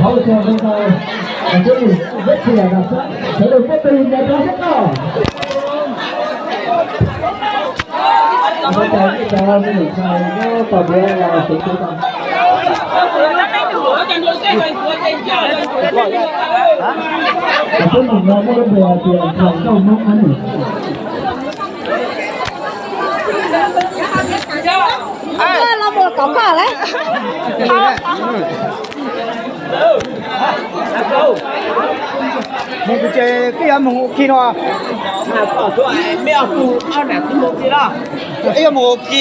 Thov ua tsaug rau ntau, peb tug peb tug sawv daws pob tw nrog rau sab toj. Ua tsaug ib cov me nyuam ntxhais nyob tos npua los xeev xeev tau. Peb mus no muaj lub npe hais tias Ntxhais Nkauj Hmoob no. Los mus tom koj lawm. Mus kuv ces koj yuav mus ua ke no. Ib yuav mus ua ke,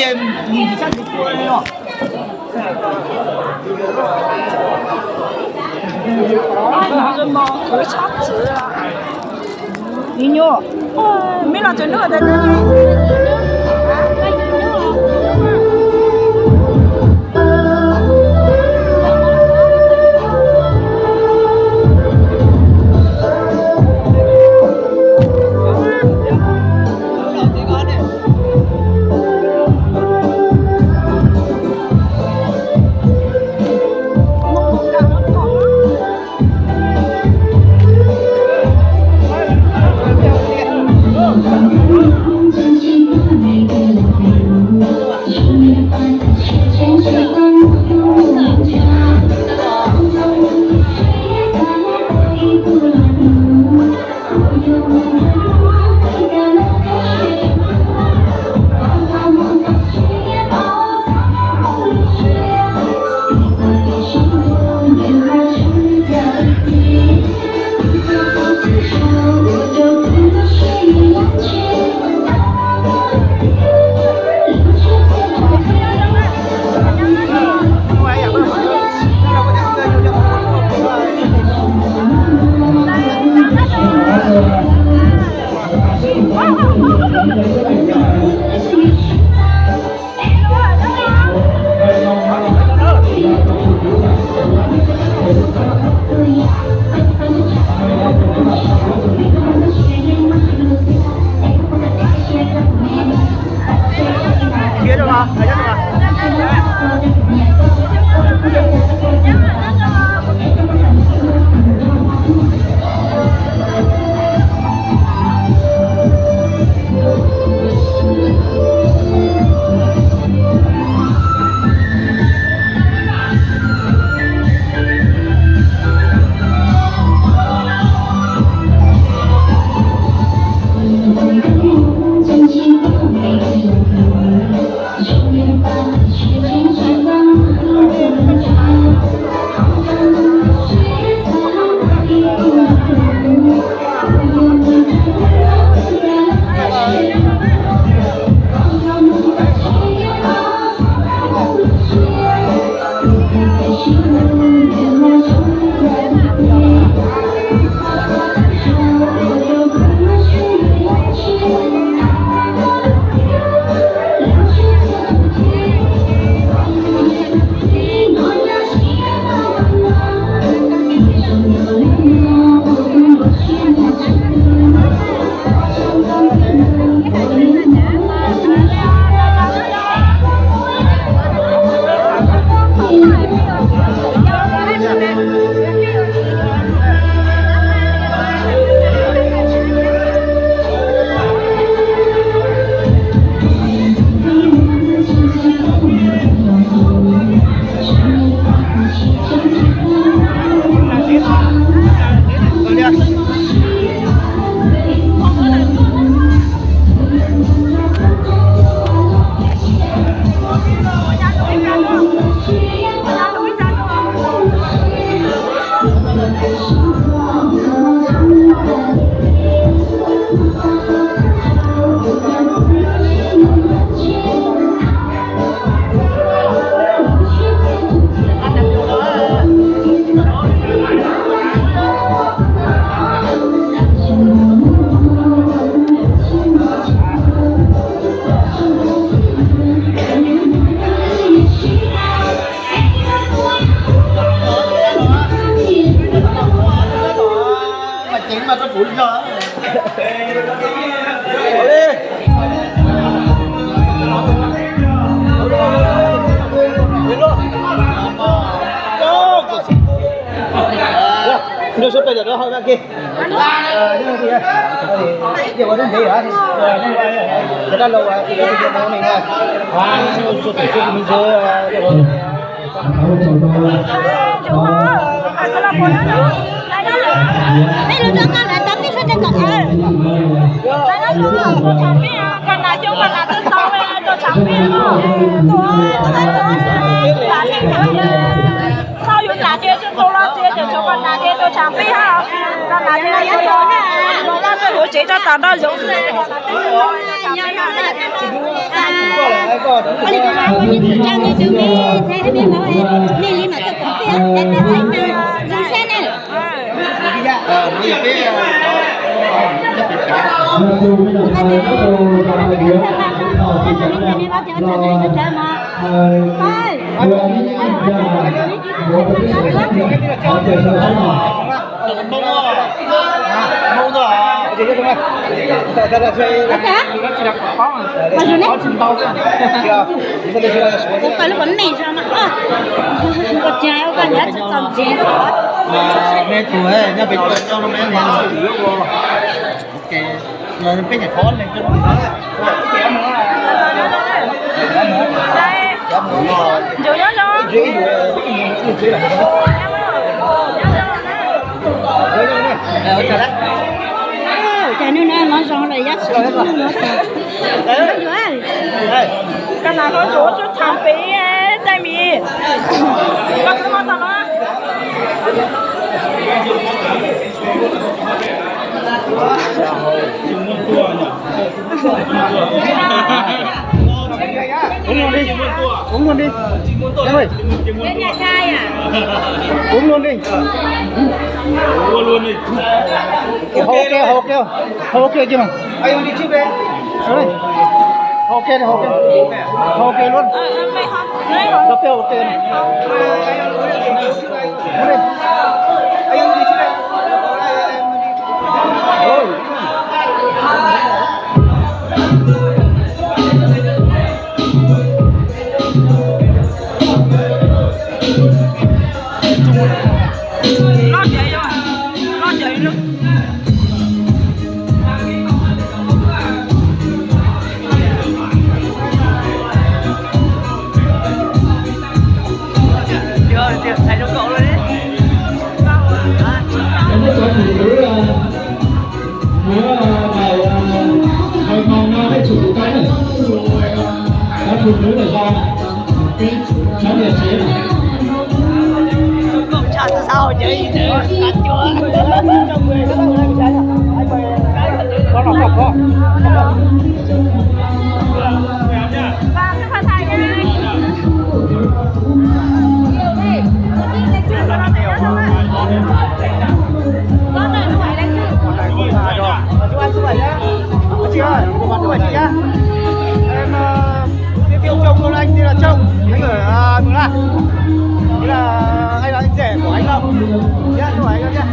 mus sab tus tua li no. Ib nyuag, ib los tsev nub. Mej lug rov qab lawm, tau peb suab rau kom, tau peb, koj nas coob koj nas twb tau, rau tshav peb, tuaj, tuaj, tuaj, tuaj, tau yus nas ces tau los ces cov tshuav koj nas ces tuaj tshav peb hab, koj nas ces tuaj, tuaj, tuaj, tuaj, tuaj, tuaj, tuaj, tuaj, tuaj, tuaj, tuaj, Ua koj lub kua neej zoo no, ua cas ua koj nyob tsis txom ntsis. Me tus nyob pem coj no me ntawd, peb nyuam qhuav neeg coj no. Ncuav nyob zoo. Cas hnub no nov zoo lawm, yog tsis hnub no. Koj nas hlob tsuav tsuag tham pem tej mis, koj xwb mob tau no. Uống luôn đi. Uống luôn đi. Em ơi. Uống luôn đi. Hô kêu, hô kêu. Hô kêu chứ mà. Hô đi. Hô kêu đi, hô kêu. Hô kêu luôn. Tao kêu hô kêu này. Nếu mà bài, à, bài phòng nó phải chủ động cái này. Các phụ nữ là do chó nhà chế. Cộng sản xã hội chủ nghĩa, cà chua. Có lòng không có. Em, ờ, giới thiệu chồng luôn, anh tên là Châu, anh ở, à, Mường La. Thế là anh là anh rể của anh Long. Nhá, chúc anh nhá.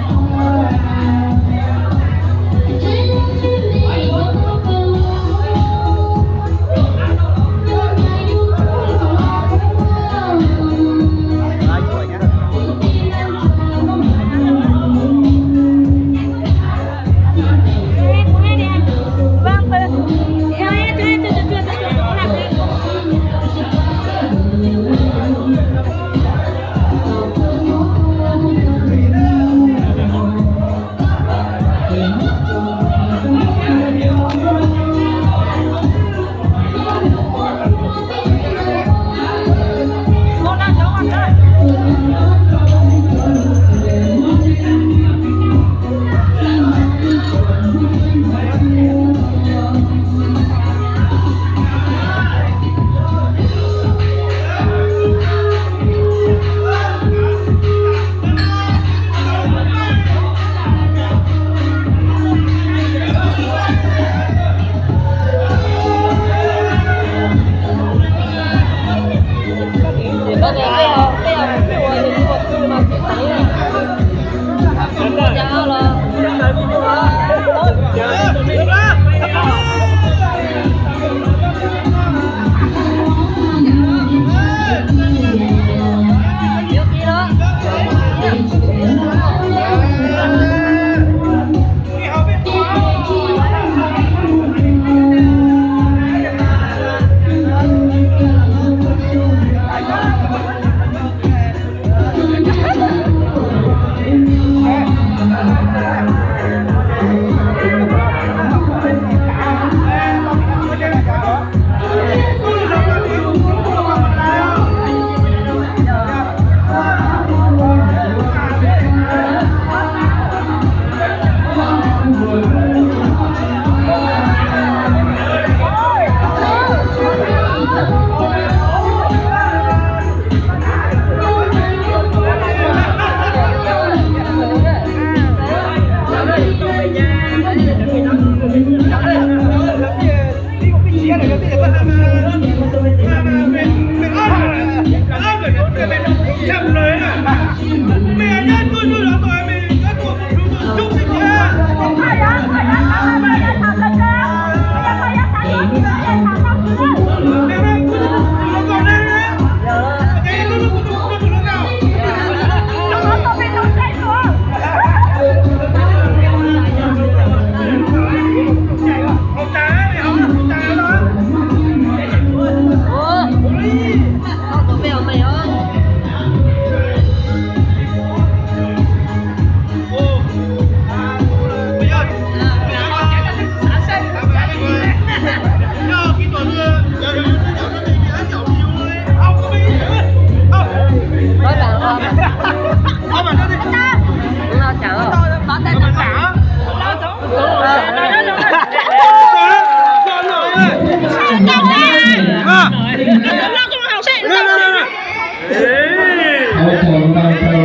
Ua tsaug ntau rau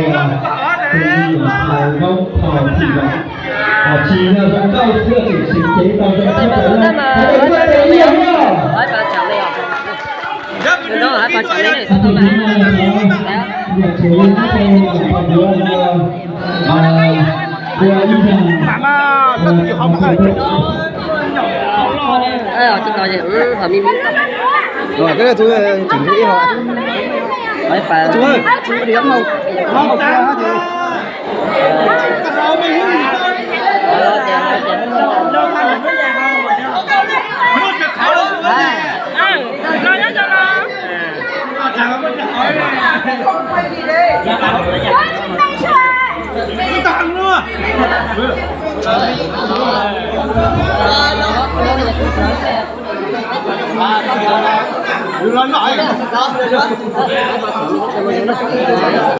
tus me nyuam hluas Voob Thoj Thim Vam. Tsis yog zoo nkauj xwb, tseem siv cev tau zoo tshaj plaws li. Hais tias nyob rau ib yam li no. Tus me nyuam hluas no, yog tseem li nyob rau ntawm pog duav no, ua ib zag, ua ib zag.